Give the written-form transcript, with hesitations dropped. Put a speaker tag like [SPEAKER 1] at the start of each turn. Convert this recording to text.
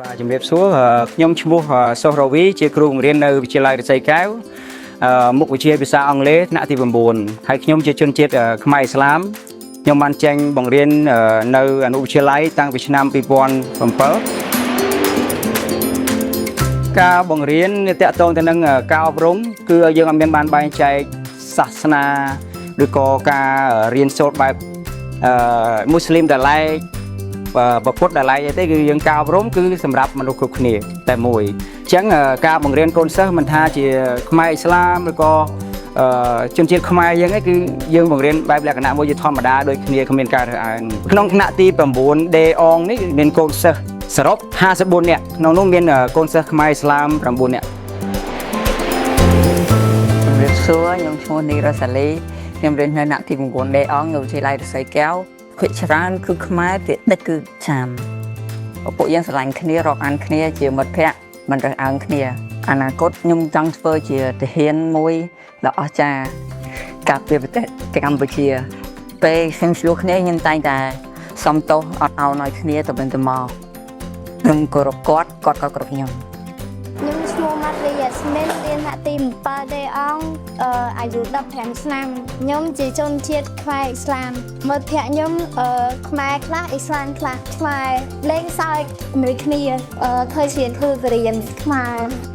[SPEAKER 1] បាទជំរាបសួរខ្ញុំឈ្មោះសុសរវីជាគ្រូបង្រៀននៅវិទ្យាល័យឫស្សីកែវមុខវិជ្ជាភាសាអង់គ្លេសថ្នាក់ទី9ហើយខ្ញុំជាជនជាតិខ្មែរអ៊ីស្លាមខ្ញុំបានចេញបង្រៀននៅអនុវិទ្យាល័យតាំងពីឆ្នាំ2007ការបង្រៀនទាក់ទងទៅនឹងការអប់រំគឺយើងអត់មានបានបែងចែកសាសនាឬក៏ការរៀនសូត្របែបមូស្លីមដែលឡែក បើពុទ្ធដែលឡែកអីទេគឺយើងការអប់រំគឺសម្រាប់មនុស្សគ្រប់គ្នាតែមួយអញ្ចឹងការបង្រៀនកូនសិស្សមិនថាជាខ្មែរអ៊ីស្លាមឬក៏ជនជាតិខ្មែរយើងឯងគឺយើងបង្រៀនបែបលក្ខណៈមួយជាធម្មតាដូចគ្នាគ្មានការរើសអើងក្នុងថ្នាក់ទី9 D អងនេះមានកូនសិស្សសរុប54នាក់ក្នុងនោះមានកូនសិស្សខ្មែរអ៊ីស្លាម9នាក់
[SPEAKER 2] ជំរាបសួរខ្ញុំឈ្មោះនីរ៉ាសាលីខ្ញុំរៀននៅថ្នាក់ទី9 D អងនៅវិទ្យាល័យឫស្សីកែវភាគច្រើនគឺខ្មែរភាគតិចគឺចាមឪពុកយើងស្រឡាញ់គ្នារាប់អានគ្នាជាមិត្តភក្តិមិនរើសអើងគ្នាអនាគតខ្ញុំចង់ធ្វើជាទាហានមួយដ៏អស្ចារ្យការពារប្រទេសកម្ពុជាពេលខ្ញុំឆ្លោះគ្នាខ្ញុំតែងតែសុំទោសអត់ឱនឲ្យគ្នាទៅវិញទៅមកខ្ញុំគោរពគាត់គាត់ក៏គោរពខ្ញុំ
[SPEAKER 3] ខ្ញុំឈ្មោះម៉ាត់រីយ៉ាស្មីនរៀនថ្នាក់ទី7ទេអង្គអាយុ15ឆ្នាំខ្ញុំជាជនជាតិខ្មែរអ៊ីស្លាមមិត្តភក្តិខ្ញុំខ្មែរខ្លះអ៊ីស្លាមខ្លះខ្មែរលេងសើចមួយគ្នាធ្វើជាធ្វើបរៀនខ្មែរ។